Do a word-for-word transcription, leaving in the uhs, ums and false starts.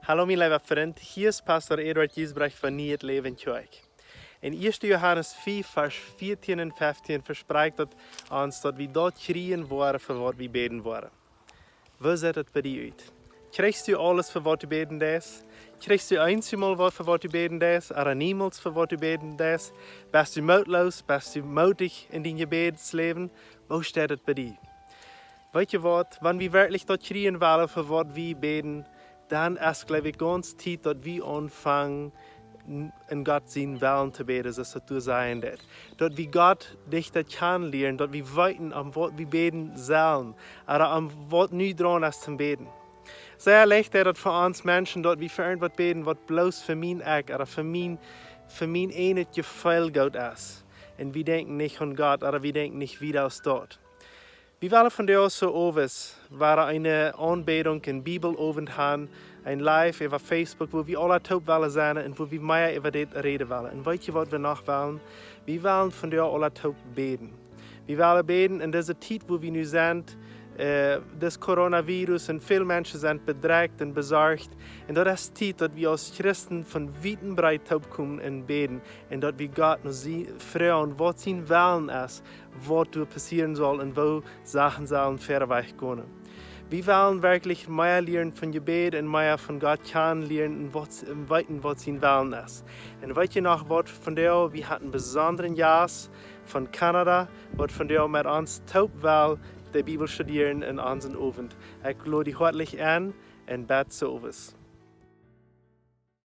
Hallo mien leewa Frint, hia es Pastor Eduard Giesbrecht von Nieet Läwen Kjoakj. En ieeschte Johanes fief, Varsch vieetieen un feftieen vesprakjt daut ons, daut wie daut kjrieen woaren fa waut wie bäden woaren. Woo sitt daut bie die ut? Kjrichst du aules fa waut du bäden deist? Kjrichst du eenjemol waut fa waut du bäden deist, ooda niemols fa waut du bäden deist? Best du mootloos? Best du mootich en dien Jebädsläwen? Woo steit daut bie die? Weetst du waut, wan wie werkjlich daut kjrieen wellen fa waut wie bäden, dan es, jleew ekj, gaunz Tiet daut wie aunfangen en Gott sienen Wellen to bäden, soo aus daut doa sajen deit. Daut wie Gott dichta kjanen lieren, daut wie weeten om waut wie bäden sellen, ooda om waut nu draun es toom bäden. Sea leicht es daut fa ons Menschen, daut wie fa irjentwaut bäden waut bloos fa mien Ekj ooda fa mien, fa mien ieejnet Jefeel goot es. Un wie denkjen nich aun Gott ooda wie denkjen nich wieda aus daut. Wie wellen vondoag soo owes wada eene Aunbädunk, een Bibelowent han, een Live äwa Facebook, wua wie aula toop wellen sennen un wua wie mea äwa dit räden wellen. Un weetst du waut wie noch wellen? Wie wellen vondoag aula toop bäden. Wie wellen bäden en dise Tiet wua wie nu sent, dis Coronavirus, un väl Menschen sent bedrekjt un besorcht. Un daut es Tiet daut wie aus Christen von wiet un breet toop komen un bäden un daut wie Gott no froagen waut sien Wellen es, waut doa passieren saul un woo Sachen sellen verwoat gonen. Wie wellen werkjlich mea lieren von Jebäd un mea von Gott kjanen lieren un weeten waut sien Wellen es. Un weetst du noch waut, vondoag wie hauden een besondren Jast von Kanada, waut vondoag met ons toop well de Bibel studieren en onsen Owent. Ekj lod die hoatlich en un bät soo owes.